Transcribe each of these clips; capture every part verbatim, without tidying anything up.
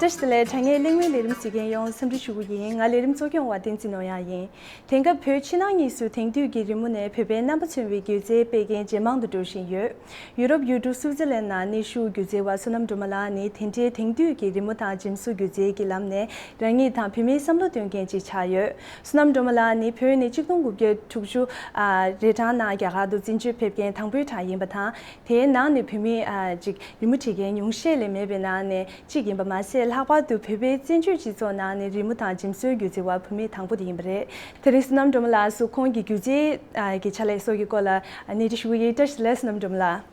བཀྲ་ཤིས་བདེ་ལེགས། དྲ་བརྙན་གླེང་མོལ་ལས་རིམ་གཟིགས་མཁན་ཡོངས་འཚམས་འདྲི་ཞུ་གི་ཡིན། ང་ལས་རིམ་གཙོ་སྐྱོང་བ་བསྟན་འཛིན་ནོར་གཡང་ཡིན། དེང་སྐབས་བོད་ཕྱི་ནང་གཉིས་སུ་དེང་དུས་ཀྱི་རི་མོ་ནས་བོད་པའི་རྣམ་པ་མཚོན་པའི་སྒྱུ་རྩལ་སྤེལ་མཁན་ཇེ་མང་དུ་འགྲོ་བཞིན་ཡོད། ཡུ་རོབ་ཡུལ་གྲུ་སུའུ་ཙེར་ལན་ནང་གནས་བཞུགས་སྒྱུ་རྩལ་བ་བསོད་ནམས་སྒྲོལ་མ་ལགས་ནི་དེ་འདྲའི་དེང་དུས་ཀྱི་རི་མོ་དང་འཇིམ་བཟོ་སྒྱུ་རྩལ་གྱི་ལམ་ནས་རང་ཉིད་དང་བོད་མིའི་བསམ་བློ་འདོན་མཁན་ཅིག་ཆགས་ཡོད། བསོད་ནམས་སྒྲོལ་མ་ལགས་ནི་བོད་ནས་གཅིག་སྟོང་དགུ་བརྒྱ་དྲུག་ཅུ་རེ་གྲངས་ནང་རྒྱ་གར་དུ་བཙན་བྱོལ་ཕེབས་མཁན་དང་པོའི་གྲས་ཡིན་པ་དང་། དེའི་ནང་ནས་བོད་མི་ཅིག་རི་མོ་བྲིས་མཁན་ཉུང་ཤས་ལས་མེད་པའི་ནང་ནས་གཅིག་ཡིན་པ་མ་ཟད། ལྷག་པར་དུ་བོད་པའི་བཙན་བྱོལ་སྤྱི་ཚོགས་ནང་ནས་རི་མོ་དང་འཇིམ་བཟོའི་སྒྱུ་རྩལ་བ་བུད་མེད་དང་པོ་དེ་ཡིན་པ་རེད། དེ་རིང་བསོད་ནམས་སྒྲོལ་མ་ལགས་སུ་ཁོང་གི་སྒྱུ་རྩལ་གྱི་ཕྱག་ལས་སོགས་ཀྱི་སྐོར་ལ་གནས་འདྲི་ཞུ་གི་ཡིན། བཀྲ་ཤིས་བདེ་ལེགས་བསོད་ནམས་སྒྲོལ་མ་ལགས།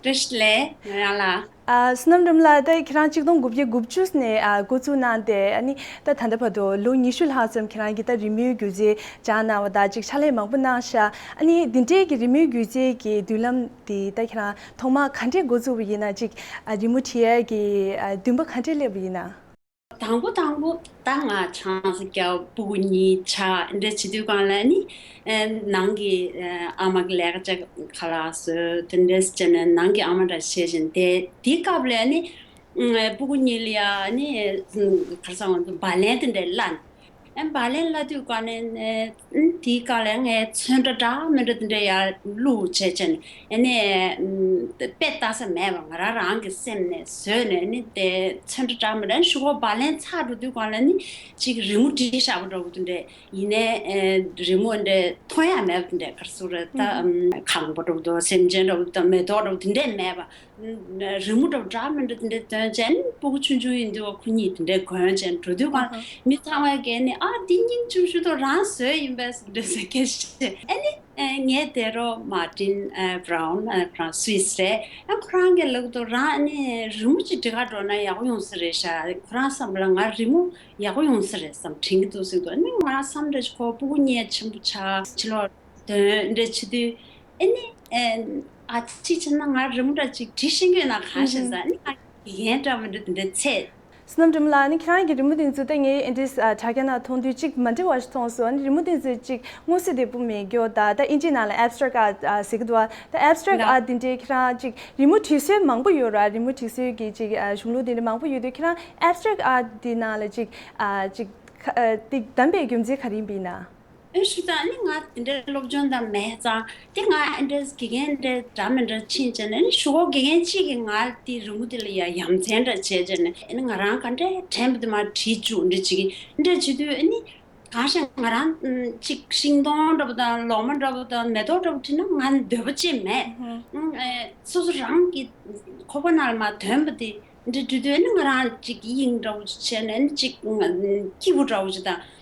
བཀྲ་ཤིས་བདེ་ལེགས། ང་རང་ལ། ཨ། བསོད་ནམས་སྒྲོལ་མ་ལགས། ད་ཁྱེད་རང་གཅིག་སྟོང་དགུ་བརྒྱ་དགུ་བཅུ་ནས་ཨ་འགོ་བཙུགས་གནང་སྟེ། ཨ་ནི་ད་ད་ལྟ་བར་དུ་ལོ་ཉི་ཤུ་ལྷག་ཙམ་ཁྱེད་རང་གིས་ད་རི་མོའི་སྒྱུ་རྩལ་སྦྱངས་གནང་བ་དང་གཅིག་ཕྱག་ལས་མང་པོ་གནང་ཤག་ཨ་ནི་འདི་འདྲའི་གི་རི་མོའི་སྒྱུ་རྩལ་གྱི་མདུན་ལམ་འདི་ད་ཁྱེད་རང་ཐོག་མར་ག་འདྲས་འགོ་བཙུགས་པ་ཡིན་ན། གཅིག་ཨ་རི་མོ་བྲི་ཡས་ཀྱི་ཨ་འདུན་པ་ག་འདྲས་སླེབས་པ་ཡིན་ན། དང་པོ་དང་པོ་ད་ང་ཆང་ས་རྒྱག་སྤུ་གུ་གཉིས་ཆགས་འདྲ་བྱེད་དུས་སྒང་ལ་ནི། ཨེ། ནང་གི་ཨ་མ་གི་ལས་ཀ་ཅིག་ཁ་ལག་བཟོས་དེ་འདྲས་བྱས་ནས་ནང་གི་ཨ་མ་འདྲ་བྱས་བྱས་དེ་དེའི་སྐབས་ལ་ནི། ཨེ། སྤུ་གུ་གཉིས་ལ་ཡ་ནི། ཨེ། ག་རེ་ཟེར་དགོས། བག་ལེན་དེ་འདྲས་བསླབས་ནས། ཨེ། བག་ལེན་བསླབ་དུས་སྒང་ནས། ཨེ། དེའི་སྐབས་ལ་ངས་ཚོན་ཁྲ་འདྲ་མི་འདྲ་དེ་འདྲས་ཡར་བླུགས་བྱས་བྱས་ནས། ཨེ་ནས། ཨེ། དཔེ་ལྟ་ས་མེད་པ་ང་རང་རང་གི་སེམས་ནས་བཟོས་ནས། ཨེ་ནས་དེ་ཚོན་ཁྲ་འདྲ་མི་འདྲ། ཨེ་ནས་གཞུག་གུ་བག་ལེན་ཚར་འགྲོ་དུས་སྒང་ལ་ནི་ཅིག་རི་མོ་བྲིས་བཞག་པ་འདྲ་བོ་དེ་འདྲས་ཡིན་ནའི། ཨེ། རི་མོ་འདྲ་མཐོང་ཡ་མེད་པ་དེ་འདྲས། ག་རེ་ཟེར་དགོས་རེད། ད། ཨམ། ཁང་པ་འདྲ་བོ་དང་སེམས་ཅན་འདྲ་བོ་དང་མེ་ཏོག་འདྲ་བོ་དེ་འདྲས་མེད་པ། རི་མོ་འདྲ་བོ་འདྲ་མི་འདྲ་དེ་འདྲས་སྟོན་བྱས་ནས། སྤུ་གུ་ཆུང་ཆུང་ཡིན་དུས་ཁོ་གཉིས་དེ་འདྲས་གོན་བྱས་འགྲོ་དུས་སྒང་། ཨ་ཧ། མི་ཚང་མས་ཀྱིས་ནི། ཨ། འདི་སྙིང་རྗེ་པོ་ཞིག་འདུག་རང་བཟོས་ཡིན་པས་འདྲ་ཟེར་སྐད་ཆ་བཤད། ཨ་ནི། ཨ། ངའི་དེ་རོགས་མར་ཏིན། ཨ། བྷ་རའུན། ཨ། ཁོ་རང་སུད་སི་རེད། ཨ། ཁོ་རང་གིས་ལབ་འདུག་རང་ནི་རི་མོ་ཅིག་འབྲི་ག་འགྲོ་ན་ཡག་པོ་ཡོང་ས་རེད་ཤག་ཁོ་རང་བསམ་པ་ལ་ང་རི་མོ་ཡག་པོ་ཡོང་ས་རེད་བསམ། དྲན་གྱི་འདུག་ཟེར་འདུག་ཨ་ནི་ང་བསམ་འདྲ་ཅིག་ཁོ་སྤུ་གུ་གཉིས་ཆེན་པོ་ཆགས། ཕྱི་ལོགས་ཐོན་འདྲ་བྱེད་དུས། ཨ་ནི། ཨ། ཨ། ཅིག་བྱས་ན་ང་རི་མོ་འདྲ་ཅིག་འབྲི་ཤེས་ཀྱི་ཡོད་ན་གང་ཤེས་ཟེར། ཨ་ནི་ང་དགེ་རྒན་འདྲ་མི་འདྲ་དེ་འདྲ་འཚོལ། བསོད་ནམས་སྒྲོལ་མ་ལགས། ཨ་ནི་ཁྱེད་རང་གི་རི་མོ་དེ་ཚོ་ད་ངས་ཨེ་འདྲས། ཨ། དྲ་རྒྱ་ནང་མཐོང་དུས་གཅིག་མ་འདྲ་བ་ཞིག་མཐོང་སོང་། ཨ་ནི་རི་མོ་དེ་ཚོ་གཅིག་མངོན་གསལ་དོད་པོ་མེད་རྒྱུ་དང་། ད་ཨིན་ཇི་ནང་ལ་abstract art ཟེར་གྱི་འདུག་ད་abstract art དེ་འདྲའི་ཁྱེད་རང་གཅིག་རི་མོ་བྲིས་སྲོལ་མང་པོ་ཡོད་ར། རི་མོ་བྲིས་སྲོལ་གྱི་གཅིག་ཨ་གཞུང་ལུགས་དེ་འདྲ་མང་པོ་ཡོད་དུས། ཁྱེད་རང་abstract art དེ་ནང་ལ་གཅིག་ཨ་གཅིག་ཁ་ཨ་དེ་བདམས་པའི་རྒྱུ་མཚན་ག་རེ་ཡིན་པ་ཡིན་ན། ཨེ། ཞུ་ད། ཨ་ནི་ང་དེ་འདྲའི་སློབ་སྦྱོང་དང་མེད་ཙང་། དེ་ང་ཨེ་འདྲས་དགེ་རྒན་འདྲ་འདྲ་མི་འདྲ་ཕྱིན་བྱས་ནས། ཨ་ནི་གཞུག་གུ་དགེ་རྒན་གཅིག་གིས་ང་དེ་རི་མོ་དེ་ལ་ཡ་ཡ་མཚན་འདྲ་བྱས་བྱས་ནས། ཨ་ནི་ང་རང་ག་འདྲས་དྲན་པ་དེ་མར་བྲིས་བཅུག་འདྲ་བྱེད་ཀྱི་འདྲ་བྱེད་དུས། ཨ་ནི་གང་ཤེས་ང་རང་ཅིག་ཤིང་སྡོང་འདྲ་པོ་དང་ལོ་མ་འདྲ་པོ་དང་མེ་ཏོག་འདྲ་པོ་བྲིས་ན་ང་འདོད་པ་ཅིག་མེད། ཨ། སོ་སོ་རང་གི་ཁོག་པ་ནང་ལ་མར་ཐོན་པ་དེ། འདི་འདྲ་དུས་ནི་ང་རང་ཅིག་དབྱིངས་འདྲ་བོ་ཅིག་བྱས་ནས། ནི་ཅིག་སྐྱིད་པོ་འདྲ་བོ་ཅིག་དང་།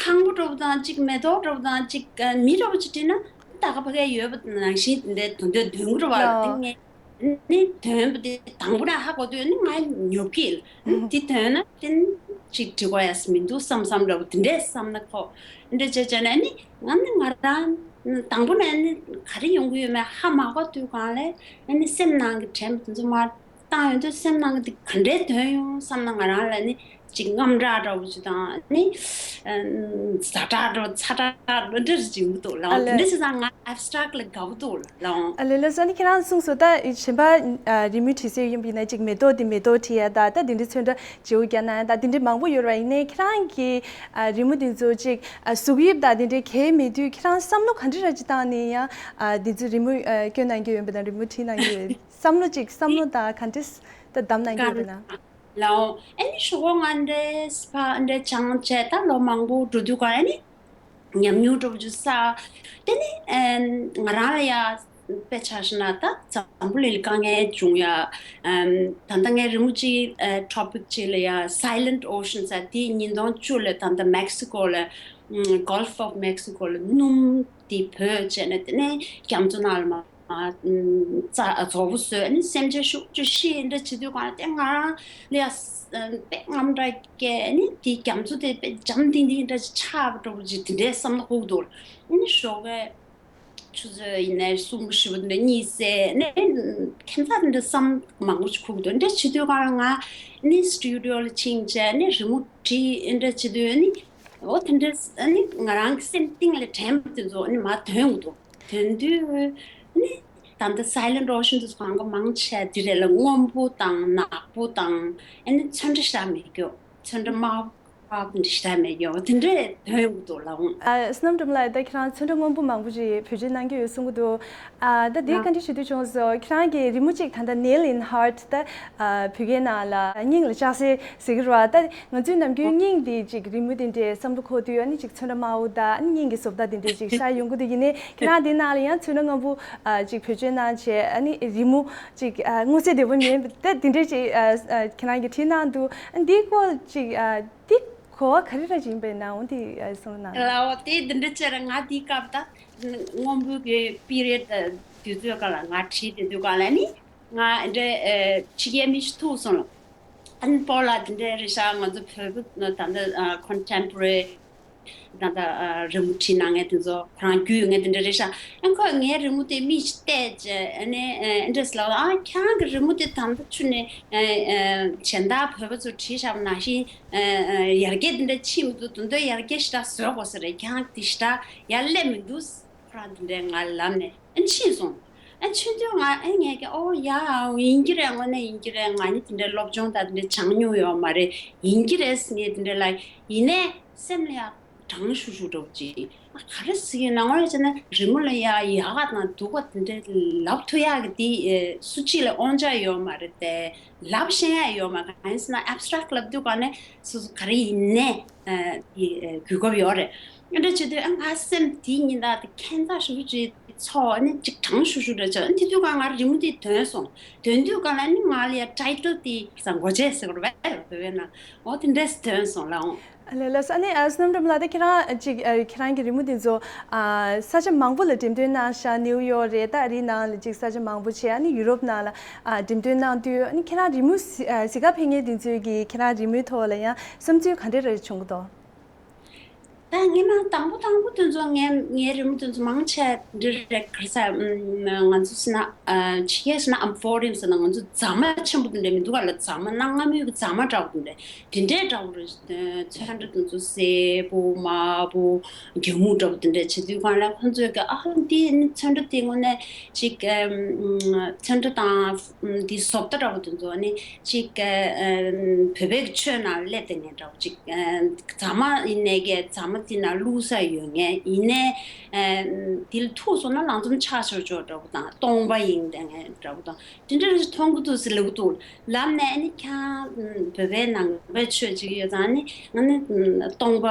ཁང་པ་འདྲ་བོ་དང་ཅིག་མེ་ཏོག་འདྲ་བོ་དང་ཅིག་མི་འདྲ་བོ་ཅིག་བྲིས་ན། ད་ག་ཕ་གའི་ཡོད་པ་ནང་བཞིན་དེ་འདྲའི་དོན་དོན་འདོན་གྱི་རེད་བ། ལ། དེ་ངས་ནི་དོན་པ་དེ་དང་པོ་ནས་ཧ་གོ་དུས་ནི་ང་ཉོབ་ཀྱི་ཡིན། འདི་དོན་ན་དེ་ནི་ཅིག་འབྲི་དགོས་ཡ་མི་འདུག་བསམ་བསམ་འདྲ་བོ་དེ་འདྲས་བསམ་ན། ཁོ་འདི་འདྲ་བྱས་བྱས་ནས་ནི། ང་ནི་ང་རང་དང་པོ་ནས་ནི་ག་རེ་ཡོང་གི་ཡོད་མེད་ཧ་མ་གོ་དུས་སྒང་ལ། ཨ་ནི་སེམས་ནང་གི་དྲན་པ་དེ་ཚོ་མར་བཏང་ཡོང་དུས། སེམས་ནང་གི་དེ་ག་འདྲའི་དོན་ཡོང་བསམ་ན། ང་རང་ལ་ནི་ཅིག་དངངས་སྐྲག་འདྲ་བོ་ཅིག་དང་། ཨ་ནི་ཛ་དྲག་འདྲ་བོ་ཚ་དྲག་འདྲ་བོ་འདྲ་ཅིག་ཡོང་གི་འདུག་ལགས། ཨ་ལས། དེ་འདྲ་བྱས་ཙང་ང་ཨབ་སི་ཊེག་ལ་དགའ་པོ་འདུག་ལགས། ཨ་ལས། ལགས་སོ། ཨ་ནི་ཁྱེད་རང་གསུངས་སོང་། ད་གཞན་པ་ཨ་རི་མོ་བྲིས་སྲོལ་ཡིན་པ་ཡིན་ན། ཅིག་མེ་ཏོག་དེ་མེ་ཏོག་བྲིས་ཡ་དང་། ད་དེ་འདྲའི་ཚོན་ཁྲ་བརྗེ་པོ་རྒྱག་གནང་ཡ་དང་། དེ་འདྲའི་མང་པོ་ཡོད་རེད་པ། ཡིན་ནའི་ཁྱེད་རང་གི་ཨ་རི་མོ་དེ་ཚོ་ཅིག་ཨ་གཟུགས་དབྱིབས་དང་དེ་འདྲའི་གལ་མེད་དུས། ཁྱེད་རང་བསམ་བློ་ག་འདྲ་ར་ཅིག་བཏང་ནས་ཡང་ཨ་དེ་ཚོ་རི་མོ་ཨ་བསྐྱོན་གནང་གི་ཡོད་པ་དང་། རི་མོ་བྲིས་གནང་གི་ཡོད། བསམ་བློ་ཅིག་བསམ་བློ་དང་ག་འདྲས་ད་བདམས་གནང་གི་ཡོད་པ་ན། ལའོ། ཨ་ནི་གཞུག་གུ་ང་འདྲའི་ཕར་འདྲའི་སྦྱངས་བྱས། ད་ལོ་མང་པོ་འགྲོ་དུས་སྒང་ཨ་ནི་ཉམས་མྱོང་འདྲ་བོ་ཅིག་བསགས། དེ་ནི་ཨ་ང་རང་ལ་ཡ་དཔེ་ཆ་བཞག་ན། ད་འཛམ་བུ་གླིང་ལ་དཀའ་ངལ་བྱུང་ཡ། ཨམ། ད་ལྟ་ངའི་རི་མོ་ཅིག་ཨ་ཊོ་པིག་ཅིག་ལ་ཡ་Silent Ocean ཟེར། དེ་ཉིས་སྟོང་བཅུ་ལ་ད་ལྟ་མེག་སི་ཀོ་ལ། ཨམ། Gulf of Mexico ལ་སྣུམ་དེ་བོས་བྱས་ནས། དེ་ནས་རྒྱ་མཚོ་ནང་ལ་མར། ཨ། རྩ་རྫོགས་པོ་བཟོས། ཨ་ནི་སེམས་ཅན་ཤུགས་ཆེ་ཤི་འདྲ་བྱེད་དུས་སྒང་ལ། དེ་ང་རང་ལ་ཡ་དཔེ་དངངས་སྐྲག་སྐྱེས། ཨ་ནི་དེ་རྒྱ་མཚོ་དེ་དཔེ་འཇམ་ཐིང་ཐིང་འདྲ་ཅིག་ཆགས་པ་འདྲ་བོ་ཅིག་དེ་འདྲའི་བསམ་བློ་འཁོར་གྱི་འདུག་ཨ་ནི་ཞོགས་ཀས་ཆུ་ཚོད་ཡིན་ནའི་གསུམ་བཞི་པོ་དེ་འདྲ་གཉིད་སད། ཨ་ནི་ཁྱད་མཚར་འདྲ་བསམ་མང་པོ་ཅིག་འཁོར་གྱི་འདུག་འདྲ་བྱེད་དུས་སྒང་ལ་ང་ཨ་ནི་སི་ཊུ་ཌི་ཡོ་ལ་ཕྱིན་བྱས། ཨ་ནི་རི་མོ་བྲིས། འདྲ་བྱེད་དུས་ཨ་ནི་འོ་དེ་འདྲ། ཨ་ནི་ང་རང་གི་སེམས་གཏིང་ལ་དྲན་པ་དེ་ཚོ་ཨ་ནི་མར་ཐོན་གྱི་འདུག་ཐོན་དུས་ནི། ད་ལྟ་Silent Ocean དུ་གང་ག་མང་ཆེ་འདི་རེད་ལ། སྔོན་པོ་དང་ནག་པོ་དང་ཨ་ནི་ཚོན་ཁྲ་ཤ་མེད་རྒྱུ། ཚོན་ཁྲ་དམར་པོ་འདི་ཤ་མེད་རྒྱུ་དེ་འདྲས་དོན་ཡོང་གི་འདུག་ལ། ཨ། བསོད་ནམས་སྒྲོལ་མ་ལགས། ད་ཁྱེད་རང་ཚོན་ཁྲ་སྔོན་པོ་མང་པོ་ཞིག་བེད་སྤྱོད་གནང་གི་ཡོད་གསུང་གི་འདུག་ཨ། ད་དེ་བཀའ་འདྲི་ཞུ་འདོད་བྱུང་སོང་། ཁྱེད་རང་གི་རི་མོ་གཅིག་ད་ལྟ་Nail in Heart ད་ཨ་བོད་སྐད་ནང་ལ་སྙིང་ལ་ལྕགས་སྲེག་ཟེར་གི་རེད་བ། ད་ང་ཚོའི་ནམ་རྒྱུན་སྙིང་དེ་ཅིག་རི་མོ་དེ་འདྲས་བསམ་བློ་འཁོར་དུས་ཨ་ནི་ཅིག་ཚོན་ཁྲ་དམར་པོ་དང་ཨ་ནི་སྙིང་གི་བཟོ་ལྟ་དེ་འདྲས་ཅིག་ཤར་ཡོང་གི་འདུག་ཡིན་ནའི་ཁྱེད་རང་དེ་ནང་ལ་ཡང་ཚོན་ཁྲ་སྔོན་པོ་ཨ་ཅིག་བེད་སྤྱོད་གནང་བྱས། ཨ་ནི་རི་མོ་ཅིག་ཨ་སྔོ་ཚལ་བདེ་པོ་མིན་ད་དེ་འདྲས་ཅིག་ཨ་ཨ་ཁྱེད་རང་གིས་བྲིས་གནང་འདུག་ཨ་འདིའི་སྐོར་ཅིག་ཨ་འདི་གོ་བ་ག་རེ་རེ་ཅིག་ཡིན་པའི་ནང་འོ་འདི་ཨ་གསུང་གནང་། ལའོ། དེ་འདི་འདྲ་བྱས་ར་ང་འདི་སྐབས་ད་སྔོན་པོའི་གི་པི་རི་ཡོད་དུས་ཚོད་སྐབས་ལ་ང་བྲིས་དེ་དུས་སྐབས་ལ་ནི། ང་འདྲ་ཨེ་ཕྱི་རྒྱལ་མི་ཞིག་ཐུག་སོང་ལ། ཨན་པོ་ལ་དེ་འདྲ་རེད་ཤག་ང་ཚོ་བོད་པ་ད་ལྟ་ཨ་ཁོན་ཊེམ་པོ་རེ་ད་ལྟ་ཨ་རི་མོ་བྲིས་གནང་མཁན་དེ་ཚོ་ཁོ་རང་རྒྱུས་ཡོད་མཁན་དེ་འདྲ་རེད་ཤག་ཨན་ཁོས་ངའི་རི་མོ་དེ་མི་ཞིག་བལྟས་བྱས། ཨ་ནི་ཨ་འདྲས་ལབ། ཨ་ཁྱེད་རང་གི་རི་མོ་དེ་ད་ལྟ་ཆུ་ནས་ཨ་ཨ་གཞན་དག་བོད་པ་ཚོ་བྲིས་བཞག་པ་ནང་བཞིན་ཨ་ཨ་ཡར་རྒྱས་དེ་འདྲ་ཕྱིན་མི་འདུག་དོན་དུ་ཡར་རྒྱས་ཞེ་དྲག་བཟོ་དགོས་ས་རེད། ཁྱེད་རང་དེ་ཞེ་དྲག་ཡར་སླེབས་མི་འདུག་ཁོ་རང་དེ་འདྲའི་ང་ལབ་ནས་ཨ་ཕྱིན་སོང་། ཨ་ཕྱིན་དུས་ང་ཨ་ངས་ཀྱི་ཨོ་ཡ་ཡིན་གྱི་རེད། དངོས་གནས་ཡིན་གྱི་རེད། ང་ནི་དེ་འདྲའི་སློབ་སྦྱོང་དང་དེ་འདྲ་སྦྱངས་མྱོང་ཡོད་མ་རེད། ཡིན་གྱི་རེད་ཟེར་ངས་དེ་འདྲ་ལབ། ཡིན་ནའི་སེམས་ལ་ཡ་གྲང་ཤུར་ཤུར་འདྲ་པོ་ཅིག་ཨ་ག་རེ་ཟེར་གྱི་ཡོད་ན། དངོས་གནས་བྱས་ན་རི་མོ་ལ་ཡ་ཡག་ག་དང་སྡུག་ག་དེ་འདྲ་ལབ་ཐུབ་ཡག་གི་དེ་ཨེ་སུ་གཅིག་ལ་དབང་ཆ་ཡོད་མ་རེད་དེ། ལབ་ཤེས་ཡ་ཡོད་མ། གང་ཡིན་ཟེར་ན་ཨེབ་སི་ཊེག་ལབ་དུས་ག་ནས་སོ་སོ་ག་རེ་ཡིན་ནའི་ཨ་དེ་ཨ་གོ་སྐབས་ཡོད་རེད། ཨ་འདྲ་བྱེད་དུས་ཨ་ང་སེམས་དེ་ཉིན་ད་དེ་ཁྱད་མཚར་ཞེ་པོ་ཅིག་ཚོར། ཨ་ནི་ཅིག་གྲང་ཤུར་ཤུར་འདྲ་བྱས། ཨ་ནི་དེ་དུས་ག་ང་རི་མོ་དེ་ཐོན་སོང་། ཐོན་དུས་ག་ལ་ཨ་ནི་ང་ལ་ཡ་ཊའི་ཊལ་དེ་ས་མགོ་ཆེ་ཟེར་བ་རེད་བ། བོད་པའི་ནང་འོ་དེ་འདྲས་ཐོན་སོང་ལ། ཨོ། ཨ་ལས་ལགས་སོ། ཨ་ནི་ཨ་བསོད་ནམས་སྒྲོལ་མ་ལགས། ད་ཁྱེད་རང་ཅིག་ཨ་ཁྱེད་རང་གི་རི་མོ་དེ་ཚོ་ཨ་ས་ཆ་མང་པོ་ལ་འགྲེམས་སྟོན་གནང་ཤག་ནིའུ་ཡོག་རེད། ད་རི་ནང་ལ་ཅིག་ས་ཆ་མང་པོ་བྱས། ཨ་ནི་ཡུ་རོབ་ནང་ལ་ཨ་འགྲེམས་སྟོན་གནང་དུས་ཨ་ནི་ཁྱེད་རང་རི་མོ་གཟིགས་ཨ་གཟིགས་ག་ཕེབས་མཁན་དེ་ཚོས་ཀྱིས་ཁྱེད་རང་རི་མོའི་ཐོག་ལ་ཡང་བསམ་ཚུལ་ག་འདྲ་རེ་བྱུང་གི་འདུག་ད་ངས་མ་དང་པོ་དང་པོ་དེ་ཚོ་ངའི་ངའི་རི་མོ་དེ་ཚོ་མང་ཆེ་འདི་རེད། ག་རེ་ཟེར། ཨམ་ང་ཚོ་ཟེར་ན་ཨ་ཕྱི་རྒྱལ་ཟེར་ན་ཨམ་ཕོ་རིན་ཟེར་ན་ང་ཚོ་རྫ་མ་ཆེན་པོ་དེ་འདྲ་མི་འདུག་ག་ལ། རྫ་མ་གནའ་སྔ་མོའི་རྫ་མ་འདྲ་པོ་དེ་འདྲ་དེ་འདྲའི་འདྲ་པོ་རེད། ཚོན་ཁྲ་དེ་ཚོ་སེར་པོ་དམར་པོ་རྒྱ་སྨུག་འདྲ་པོ་དེ་འདྲ་བྱེད་དུས་གང་ལ་ཁོང་ཚོས་ཀྱི་ཨ་འདི་ནི་ཚོན་ཁྲ་དེ་དངོས་གནས་ཅིག་ཨམ་ཚོན་ཁྲ་དང་འདི་བཟོ་ལྟ་འདྲ་པོ་དེ་ཚོ་ནི་ཅིག་ཨམ་བོད་པའི་ཆོས་ནང་སླེབས་བསྡད་མཁན་འདྲ་པོ་ཅིག་རྫ་མ་ཡིན་ནའི་གི་རྫ་མ་དེ་ན་བླུགས་ས་ཡོད་མཁན་ཡིན་ནའི། ཨ་དེ་ལ་ཐུག་སོང་ན་ལང་ཚོ་ཆགས་ཆོག་ཆོག་འདྲ་པོ་དང་སྟོང་པ་ཡིན་བསྡད་མཁན་འདྲ་པོ་དང་དེ་འདྲ་རེ་ཞིག་མཐོང་གི་འདུག་ཟེར་ལབ་ཀྱི་འདུག་ལབ་ནས་ཨ་ནི་ཁྱེད་རང་བོད་པའི་ནང་པའི་ཆོས་ཅིག་ཡོད་ཙང་ཨ་ནི་ང་ནི་སྟོང་པ་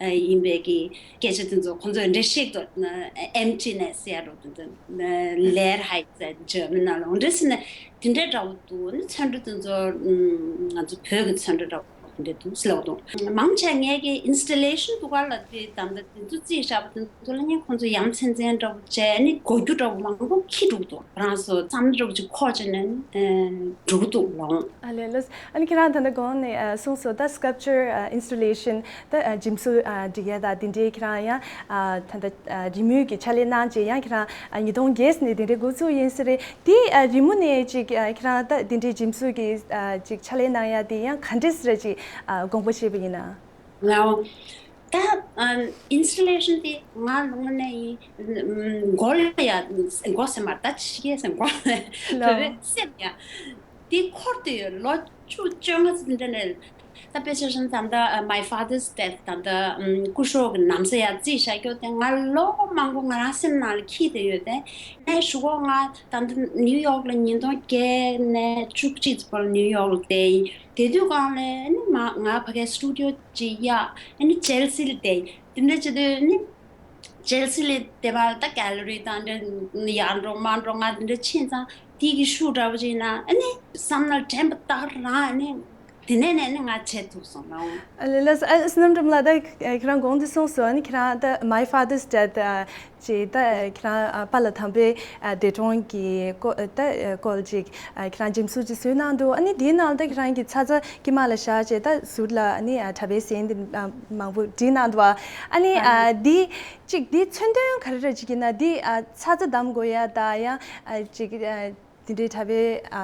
ཡིན་པའི་གི་སྐད་ཆ་དེ་ཚོ་ཁོང་ཚོས་འགྲེལ་བཤད་དུ་emptiness ཟེར་ཡ་འདྲ་པོ་དེ་ཚོ་Leerheit ཟེར་འཇར་མན་ནང་ལ་འོ་འདྲ་ཟེར་ནས་དེ་འདྲའི་འདྲ་པོ་འདུག་ཨ་ནི་ཚོན་ཁྲ་དེ་ཚོ་ང་ཚོ་བོད་ཀྱི་ཚོན་ཁྲ་འདྲ་པོ། འདི་འདུག་ཟེར་ལབ་དང་། མང་ཆེ་ངས་ཀྱི་ཨིན་སི་ཊ་ལེ་ཤན་འདུག་ག་ལ་དེ་ད་ལྟ་དེ་ཚོ་རྩིས་བཞག་པ་དེ་ཚོ་ལ་ངས་ཁོང་ཚོ་ཡ་མཚན་མཚན་འདྲ་པོ་བྱས་ནས་གོ་རྒྱུ་འདྲ་པོ་མང་པོ་འཁྱེར་འགྲོ་གི་འདུག་རང་སོ་ཙམ་འདྲ་པོ་ཅིག་ཁོག་བྱས་ནས་ནི་འགྲོ་གི་འདུག་ལོང་། ཨ་ལས་ལགས། ཨ་ནི་ཁྱེད་རང་ད་ལྟ་གོང་ནས་གསུངས་སོང་། ད་སི་ཀལ་པ་ཅར་ཨིན་སི་ཊ་ལེ་ཤན་ད་འཇིམ་བཟོ་སྒྲིག་ཡ་ད་དེ་འདྲའི་ཁྱེད་རང་ཡང་ད་ལྟ་རི་མོའི་གི་ཕྱག་ལས་གནང་རྗེས་ཡང་ཁྱེད་རང་ཉིས་སྟོང་བརྒྱད་ནས་དེ་འདྲའི་འགོ་བཙུགས་ཡིན་ས་རེད། དེ་ཨ་རི་མོ་ནས་ཅིག་ཨ་ཁྱེད་རང་ད་དེ་འདྲའི་འཇིམ་བཟོ་གི་ཨ་ཅིག་ཕྱག་ལས་གནང་ཡ་དེ་ཡང་ག་འདྲས་རེད་ཅིག་ཨ་དགོངས་པ་བཞེས་པ་ཡིན་ན། ལའོ། ད་ཨ་ཨིན་སི་ཊ་ལེ་ཤན་དེ་ང་ལུང་ནས་ཡིན་མགོ་ལ་ཡ་མགོ་སེམས་མ་ད་ཕྱི་རྒྱལ་སེམས་མགོ་ལ་ལའོ། རེད་རེད་སེམས་ཡ་དེ་འཁོར་དུ་ཡོད། ལོ་བཅུ་བཅོ་ལྔ་ཙམ་འདི་ནས། ད་དཔེ་ཆ་བཞག་ན་ད་ལྟ་My Father's Death ད་ལྟ་སྐུ་སྲོག་གི་ན་བཟའ་ཡ་རྩིས་བཞག་རྒྱུ་དེ་ང་ལོ་མང་པོ་ང་རང་སེམས་ནང་ལ་འཁྱིལ་བསྡད་ཡོད་དེ། ནས་གཞུག་གུ་ང་ད་ལྟ་ནིའུ་ཡོག་ལ་ཉིས་སྟོང་བརྒྱད་ནས་བཅུ་གཅིག་ཙམ་བར་ནིའུ་ཡོག་ལ་བསྡད་ཡིན། དེ་དུས་སྒང་ལ་ཨ་ནི་མ་ང་ཕ་གིའི་སི་ཊུ་ཌི་ཡོ་ཅིག་གཡར། ཨ་ནི་ཅེལ་སི་ལ་བསྡད་ཡིན། དེ་འདྲ་བྱེད་དུས་ཨ་ནི། ཅེལ་སི་ལ་བསྡད་པ་ལ་ད་གེ་ལ་རི་དང་འདྲ་ཡར་འགྲོ་མར་འགྲོ་ང་འདི་འདྲ་ཕྱིན་ཙང་དེ་གི་ཤུགས་འདྲ་པོ་ཅིག་ན་ཨ་ནི་བསམ་ན་དྲན་པ་ལྟར་རང་ཨ་ནི་དེ་ནས་ནས་ནི་ང་བྱེད་ཐུབ་སོང་ལ། ཨ་ལས་ལགས། ཨ་བསོད་ནམས་སྒྲོལ་མ་ལགས། ད་ཁྱེད་རང་གོང་དུ་གསུངས་སོང་། ཨ་ནི་ཁྱེད་རང་ད་My Father's Death ཨ་ཅེས་ད་ཁྱེད་རང་ཨ་པཱ་ལགས་དམ་པའི་ཨ་འདས་གྲོངས་ཀྱི་སྐོར་ད་སྐོར་ཅིག་ཨ་ཁྱེད་རང་འཇིམ་བཟོ་ཅིག་བཟོས་གནང་འདུག་ཨ་ནི་དེའི་ནང་ད་ཁྱེད་རང་གི་ཚ་ཚ་དཀྱིལ་མ་ལ་བཞག་བྱས་ད་ཟུར་ལ་ཨ་ནི་ཨ་གྲྭ་པའི་གཟན་དེ་ཨ་མང་པོ་བྲིས་གནང་འདུག་ཨ་ནི་ཨ་འདི་ཅིག་འདི་མཚོན་དོན་ག་རེ་རེ་ཅིག་ཡིན་ན། འདི་ཨ་ཚ་ཚ་གདམ་དགོས་ཡ་ད་ཡང་ཨ་ཅིག་ཨ་འདི་འདྲའི་གྲྭ་པའི་ཨ་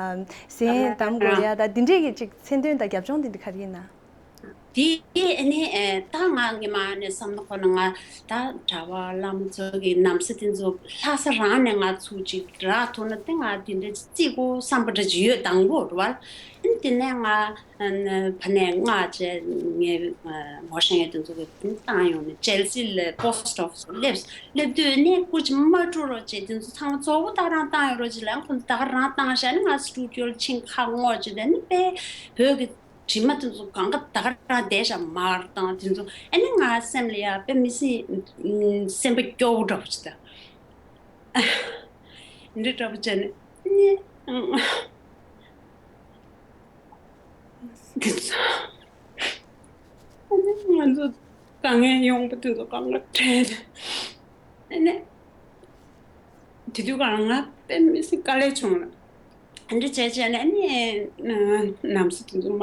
གཟན་གདམ་དགོས་ཡ་ད་འདི་འདྲའི་གི་ཅིག་མཚོན་དོན་ད་རྒྱབ་ལྗོངས་འདི་འདི་ག་རེ་ཡིན་ན། དེ་ཨ་ནི་ཨེ་ད་ང་ངེ་མ་ནས་བསམ་ན་ཁོ་ན་ང་ད་གྲྭ་པ་བླ་མ་ཚོ་གི་ན་བཟའ་དེ་ཚོ་ལྷ་ས་རང་ནས་ང་ཚུར་ཅིག་རག་ཐུབ་ན་དེ་ང་དེ་འདྲ་རྩིས་དགོས་བསམ་པ་འདྲ་ཅིག་ཡོད་དང་པོ་རེད་བ། ཨ་ནི་དེ་ནས་ང་ཨ་ནི་ཕ་ནས་ང་བཅས་ངའི་ཨ་ངོ་ཤེས་མཁན་དེ་ཚོ་གི་བཏང་ཡོང་ནས་ཅེལ་སི་ལ་པོ་སི་ཊི་ཨོ་ཕི་སི་སླེབས། སླེབས་དུས་ནས་སྐུ་མཁྱེན་མ་སྤྲོ་རོགས་བྱས། དེ་ཚོ་ཚང་མ་གཙོ་བོ་ད་རང་བཏང་ཡོད་རོགས་བྱས་ལ། ཁོང་ད་ག་རང་བཏང་བཞག་ནས་ང་སི་ཊུ་ཌི་ཡོ་ལ་ཕྱིན་ཁ་ངོ་བྱས། དེ་ནས་དཔེ་བོད་ཀྱི་དྲི་མ་དེ་ཚོ་གང་ག་ད་ག་རང་བསྡད་བཞག་མར་བཏང་དེ་ཚོ། ཨ་ནི་ང་སེམས་ལ་ཡ་དཔེ་མི་སྲིད་སེམས་པ་སྐྱོ་བོ་འདྲ་བོ་ཅིག་ད་འདི་འདྲ་བོ་བྱས་ནས་ནི་དེ་ཚོ། ཨ་ནི་ང་ཚོ་དཀའ་ངལ་ཡོང་པ་དེ་ཚོ་གང་ག་འཕྲད་ནས། དེ་དུས་གང་ང་དཔེ་མི་སྲིད་དཀའ་ལས་བྱུང་ལ། ཨ་འདྲ་བྱས་བྱས་ནས་ནི་ན་བཟའ་དེ་ཚོ་མ་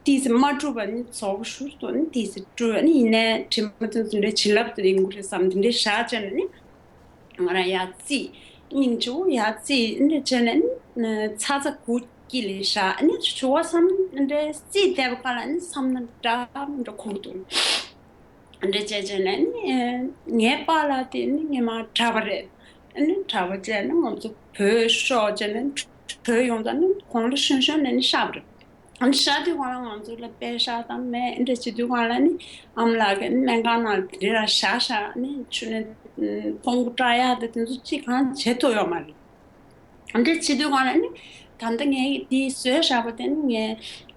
ཏིས་མ་གྲུབ་པ་ནི་ཚོགས་ཞུར་དུ་ནི་ཏིས་གྲུབ་ནི་ཡིན་ནའི་དྲི་མ་དེ་ཚོ་འདྲ་བྱིན་རླབས་དེ་ཡིན་དགོས་རེད་བསམ་དེ་འདྲ་བཞག་བྱས་ནས་ནི་ང་རང་ཡར་རྩིས་སྙིང་རྗེ་བོ་ཡར་རྩིས་ཨ་འདྲ་བྱས་ནས་ནི་ཚ་ཚ་གུ་དཀྱིལ་ལས་བཞག་ནི་ཞུ་བ་བསམ་འདྲ་རྩིས་བསྡད་པ་ག་ལ་ནི་བསམ་ན་འདྲ་འདྲ་ཁུག་འདུག་འདྲ་བྱས་བྱས་ནས་ནི་ངའི་པཱ་ལགས་དེ་ནི་ངེད་མ་གྲྭ་པ་རེད། ནི་གྲྭ་པ་བྱས་ནས་ང་ཚོ་བོད་ཤོག་བྱས་ནས་བྲོས་ཡོང་ཙང་ནི་དགུང་ལོ་གཞོན་གཞོན་ནས་ནི་གཤགས་པ་རེད། ཨ་ནི་གཤགས་དུས་སྒང་ལ་ང་ཚོ་ལ་པད་ཤག་དང་མེད་འདྲ་བྱེད་དུས་སྒང་ལ་ནི་ཨ་མ་ལགས་ཀྱིས་ནི་སྨན་ཁང་ནང་དེ་ར་བཞག་བཞག་ནི་ཆུ་ནས་ཕུང་པོ་བཀྲ་ཡག་དང་དེ་ཚོ་ཅིག་གང་བྱེད་ཐུབ་ཡོད་མ་རེད། འདྲ་བྱེད་དུས་སྒང་ལ་ནི་ད་ལྟ་ངས་འདི་བཟོས་བཞག་པ་དེ་ནི་ངས་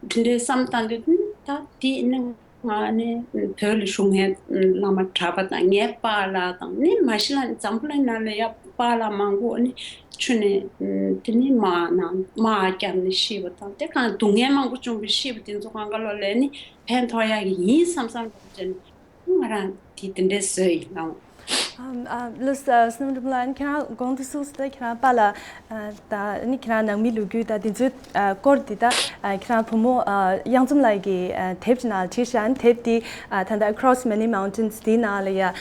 འདི་འདྲའི་བསམ་བཏང་དུས་ནི་ད་འདི་ནི་ང་ནི་བོད་ལ་བཞུགས་མཁན་བླ་མ་གྲྭ་པ་དང་ངའི་པཱ་ལགས་དང་ནི་མ་གཞི་ལ་ནི་འཛམ་བུ་གླིང་ནང་ལ་ཡ་པཱ་ལགས་མང་པོ་ནི་ཆུ་ནས་དེ་ནི་དམག་ནང་དམག་བརྒྱབ་ནས་ཤི་བ་དང་དེ་གང་སྡུག་བསྔལ་མང་པོ་བྱུང་བའི་ཤི་བ་དེ་ཚོ་གང་ག་ལོ་ལས་ནི་ཕན་ཐོགས་ཡག་གི་ཡིན་བསམ་བསམ་འདྲ་བྱས་ནས། ང་རང་དེ་དེ་འདྲས་བཟོས་ཡིན་ལགས། ཨ་ཨ་ལགས་སོ། བསོད་ནམས་སྒྲོལ་མ་ལགས། ཨ་ནི་ཁྱེད་རང་གོང་དུ་གསུངས་སོང་ད་ཁྱེད་རང་པཱ་ལགས་ཨ་ད་ཨ་ནི་ཁྱེད་རང་ནང་མི་ལོ་རྒྱུས་ད་དེ་ཚོའི་ཨ་སྐོར་དེ་ད་ཨ་ཁྱེད་རང་བུ་མོ་ཨ་གཡང་འཛོམས་ལགས་ཀྱི་ཨ་དེབ་ཅིག་ནང་ལ་བྲིས་ཤག་ཨ་ནི་དེབ་དེ་ཨ་ད་ལྟ་Across Many Mountains དེའི་ནང་ལ་ཡ་ཨ་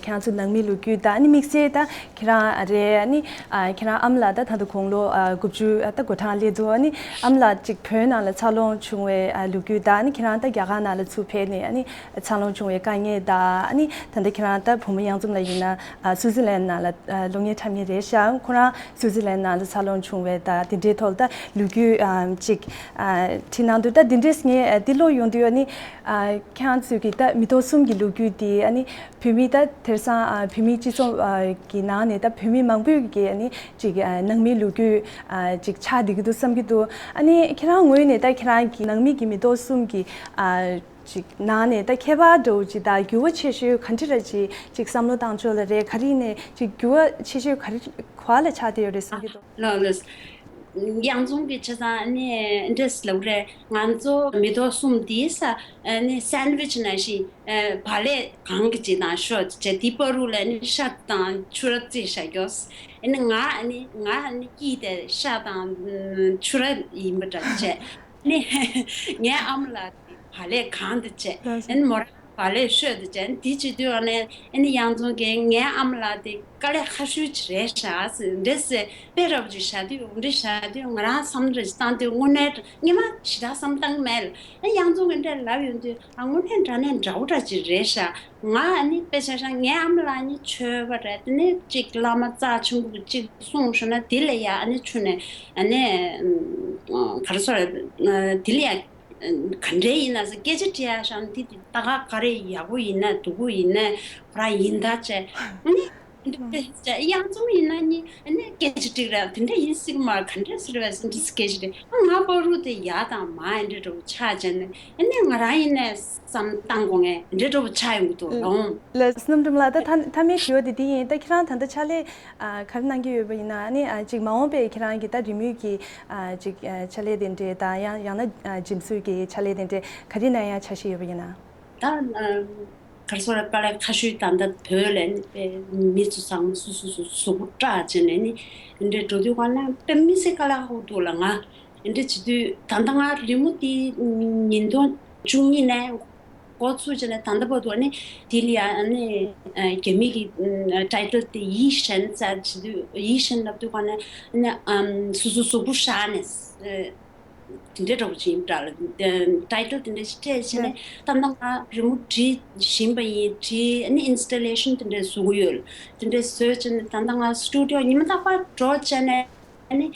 ཁྱེད་རང་ཚོ་ནང་མི་ལོ་རྒྱུས་ད་ཨ་ནི་དམིགས་བསལ་ད་ཁྱེད་རང་རེད། ཨ་ནི་ཨ་ཁྱེད་རང་ཨ་མ་ལགས་ད་ད་དུང་དགུང་ལོ་ཨ་དགུ་བཅུ་ཨ་ད་འགོ་གྲངས་སླེབས་འདུག་ཨ་ནི་ཨ་མ་ལགས་ཅིག་བོད་ནང་ལ་འཚར་ལོངས་བྱུང་བའི་ཨ་ལོ་རྒྱུས་དང་ཨ་ནི་ཁྱེད་རང་ད་རྒྱ་གར་ནང་ལ་ཚུར་ཕེབས་ནས་ཨ་ནི་འཚར་ལོངས་བྱུང་བའི་དཀའ་ངལ་དང་ཨ་ནི་ད་ལྟ་ཁྱེད་རང་ད་བུ་མོ་གཡང་འཛོམས་ལགས་ཡིན་ན་ཨ་སུའུ་ཙི་ལན་ནང་ལ་ཨ་སློབ་གཉེར་འཁྲབ་མཁན་རེད་ཤག་ཁོ་རང་སུའུ་ཙི་ལན་ནང་ལ་འཚར་ལོངས་བྱུང་བའི་ད་དེ་འདྲའི་ཐོག་ལ་ད་ལོ་རྒྱུས་ཨ་ཅིག་ཨ་བྲིས་གནང་འདུག་ད་དེ་འདྲས་ངས་ཨ་འདི་ཀློག་ཡོང་དུས་ཨ་ནི་ཨ་ཁྱེད་རང་ཚོས་ཀྱི་ད་མི་ཐོག་གསུམ་གྱི་ལོ་རྒྱུས་དེ་ཨ་ནི་བོད་མི་ད་དེང་སང་ཨ་བོད་མི་སྤྱི་ཚོགས་ཨ་གི་ནང་ནས་ད་བོད་མི་མང་པོས་ཀྱི་ཨ་ནི་ཅིག་ཨ་ནང་མིའི་ལོ་རྒྱུས་ཨ་ཅིག་ཆགས་བསྡད་ཀྱི་འདུག་བསམ་གྱི་འདུག་ཨ་ནི་ཁྱེད་རང་ངོས་ནས་ད་ཁྱེད་རང་གི་ནང་མི་གི་མི་ཐོག་གསུམ་གྱི་ཨ་ཅིག་ནང་ནས་ད་ཁྱད་པར་འདྲ་བོ་ཅིག་དང་འགྱུར་བ་ཆེ་ཤོས་ག་འདྲ་ར་ཅིག་ཅིག་བསམ་བློ་བཏང་ཕྱོགས་ལ་རེད། ག་རེ་ནས་ཅིག་འགྱུར་བ་ཆེ་ཤོས་ག་རེ་ག་བ་ལ་ཆགས་བསྡད་ཡོད་རེད་བསམ་གྱི་འདུག་ལགས་ལགས། གཡང་འཛོམས་ཀྱིས་བྱས་ཙང་ནི་འདྲས་ལབ་རེད། ང་ཚོ་མི་ཐོག་གསུམ་དེའི་ས་ནི་སན་ཝིཆ་ནང་བཞིན་བག་ལེབ་གང་གི་ཅིག་དང་ཤོག་བྱས་དེའི་བར་རུ་ལ་ནི་ཤ་དང་ཕྱུར་ར་བརྩིས་བཞག་རྒྱོ། ཨ་ནི་ང་ཨ་ནི་ང་ཨ་ནི་སྐྱིད་དེ་ཤ་དང་ཕྱུར་ར་ཡིན་པ་འདྲ་བྱས་ནི་ངའི་ཨ་མ་ལགས་དེ་བག་ལེབ་གང་དུ་བྱས་ཨ་ནི་མོ་རང་བག་ལེབ་ཤོད་དུ་བྱས་ནི་དེ་བྱེད་དུས་ཨ་ནི་ཨ་ནི་གཡང་འཛོམས་ཀྱིས་ངའི་ཨ་མ་ལགས་དེ་དཀའ་ལས་ཁག་ཤོས་ཅིག་རེད་ཤག་ཟེར་འདྲ་ཟེར་དཔེ་ར་བ་ཅིག་བཞག་དུས་འོ་འདྲ་བཞག་དུས་ང་རང་བསམ་བློ་རེ་ཞིག་བཏང་དུས་དངོས་གནས་སྔོན་མ་ཞེ་དྲག་བསམ་བཏང་གི་མེད་ལ། ཨ་གཡང་འཛོམས་ཀྱིས་འདྲ་ལབ་ཡོང་དུས་ཨ་དངོས་གནས་དྲང་གནས་འདྲ་བོ་འདྲ་ཅིག་རེད་ཤག་ང་ཨ་ནི་དཔེ་ཆ་བཞག་ངའི་ཨ་མ་ལགས་ནི་ཆོས་པ་རེད། དེ་ནས་གཅིག་བླ་མ་རྩ་ཆེན་པོ་གཅིག་གསུངས་ཞུ་ན་དེ་ལ་ཡ་ཨ་ནི་ཆུ་ནས་ཨ་ནི་ག་རེ་ཟེར་དེ་ལ་ཡ་ག་འདྲའི་ཡིན་ན་ཟེར་སྐད་ཆ་དྲི་ཡ་བཞག་ན་དེ་དེ་ད་ག་ག་རེ་ཡག་པོ་ཡིན་ན་སྡུག་པོ་ཡིན་ན་ཁོ་རང་ཡིན་ད་བྱས་ཨ་ནི་འདི་དཔེ་ཆ་གཡང་འཛོམས་ཡིན་ན་ནི་ཨ་ནི་སྐད་ཆ་དྲིས་རེད། དེ་འདྲ་ཡིན་སྲིད་ཀྱི་མ་རེད། ག་འདྲ་ཟེར་བས་ཟེར་འདི་སྐད་ཆ་དྲིས་ཨ་ང་བར་རུ་དེ་ཡག་དང་མ་ཡིན་འདྲ་འདྲ་བོ་ཆགས་བྱས་ནས་ཨ་ནི་ང་རང་ཡིན་ནས་བསམ་བཏང་དགོས་ངེས་འདྲ་འདྲ་བོ་ཆགས་ཡོང་གི་འདུག་ལོང་། ལགས་བསོད་ནམས་སྒྲོལ་མ་ལགས། ད་ཐ་མའི་དྲི་བ་དེ་འདི་ཡིན། ད་ཁྱེད་རང་ད་ལྟ་ཕྱག་ལས་ཨ་ག་རེ་གནང་གི་ཡོད་པ་ཡིན་ན་ཨ་ནི་ཨ་ཅིག་མ་འོངས་པའི་ཁྱེད་རང་གི་ད་རེས་མོས་ཀྱི་ཨ་ཅིག་ཨ་ཕྱག་ལས་དེ་འདྲས་དང་ཡང་ཡང་ན་ཨ་སྦྱིན་སྲེག་གི་ཕྱག་ལས་དེ་འདྲས་ག་རེ་གནང་ཡ་འཆར་གཞི་ཡོད་པ་ཡིན་ན། ད་ཨ་ག་རེ་ཟེར་དཀའ་ལས་ཁག་ཤོས་ད་ལྟ་བོད་ལ་ནི་དཔེ་མི་ཚོ་ཚང་མ་སོ་སོ་སོ་གཟུགས་པོ་སྐྲག་བྱས་ནས་ནི་འདྲས་འགྲོ་དུས་གང་ལ་དཔེ་མི་སྲིད་དཀའ་ལས་ཁག་པོ་འདུག་ལ། ང་འདྲས་བྱེད་དུས་ད་ལྟ་ང་རི་མོ་དེ་ཉིས་སྟོང་བཅུ་གཉིས་ནས་འགོ་ཚུགས་བྱས་ནས་ད་ལྟ་བར་དུ་ནི་དེ་ལ་ཡ་ནི་རྒྱ་མི་གི་ཊའི་ཊལ་དེ་ཡིད་བཞིན་ཟེར་བྱེད་དུས་ཡིད་བཞིན་ལབ་དུས་གང་ལ་ནི་སོ་སོ་གཟུགས་པོ་བཞག་ནས། དེ་འདྲའི་འདྲ་པོ་ཅིག་ཡིན་འདྲ་ལ། ཊའི་ཊལ་དེ་འདྲ་ཞིག་སྤྲད་བྱས་ནས་ད་ལྟ་ང་རི་མོ་བྲིས་བཞིན་པ་ཡིན། བྲིས་ནི་ཨིན་སི་ཊ་ལེ་ཤན་དེ་འདྲ་བཟོ་གི་ཡོད་ལ། དེ་འདྲ་བཟོས་བྱས་ནས་ད་ལྟ་ང་སི་ཊུ་ཌི་ཡོ་ཉི་མ་རྟག་པར་འགྲོ་བྱས་ནས་ནི་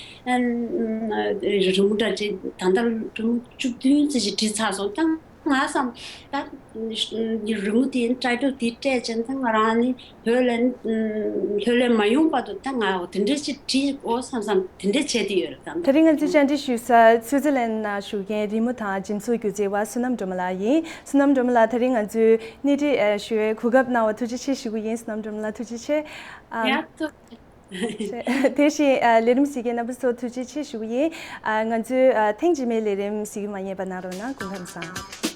རི་མོ་འདྲ་བྲིས། ད་ལྟ་རི་མོ་བཅུ་བདུན་ཙམ་ཞིག་བྲིས་ཚར་སོང་། ད་ང་བསམ་ད་རི་མོ་དེ་ཊའི་ཊལ་དེ་སྤྲད་བྱས་ནས་ད་ང་རང་ནི་བོད་ལ་ལྷོད་ལྷོད་ལས་མ་ཡོང་བར་དུ་ད་ང་འོ་དེ་འདྲ་ཅིག་བྲིས་འོ་བསམ་བསམ་དེ་འདྲ་བྱས་ཏེ་ཡོད་རེད་ད། ད་རིང་ང་ཚོའི་བཅར་འདྲི་ཞུ་ས་སུའུ་ཙི་ལན་ནང་བཞུགས་མཁན་རི་མོ་དང་འཇིམ་བཟོ་སྒྱུ་རྩལ་བ་བསོད་ནམས་སྒྲོལ་མ་ལགས་ཡིན། བསོད་ནམས་སྒྲོལ་མ་ལགས་ད་རིང་ང་ཚོའི་སྣེ་ཁྲིད་ཞུ་བའི་གོ་སྐབས་གནང་བ་ཐུགས་རྗེ་ཆེ་ཞུ་གི་ཡིན། བསོད་ནམས་སྒྲོལ་མ་ལགས་ཐུགས་རྗེ་ཆེ། ཨ། ཡ་ཐུགས་རྗེ་ཆེ། དེ་བཞིན་ཨ་ལས་རིམ་གཟིགས་མཁན་རྣམ་པ་ཚོ་ཐུགས་རྗེ་ཆེ་ཞུ་གི་ཡིན། ཨ་ང་ཚོའི་ཨ་ཐེངས་རྗེས་མའི་ལས་རིམ་གཟིགས་མ་ཉན་པ་གནང་རོགས་གནང་། སྐུ་ཁམས་བཟང་།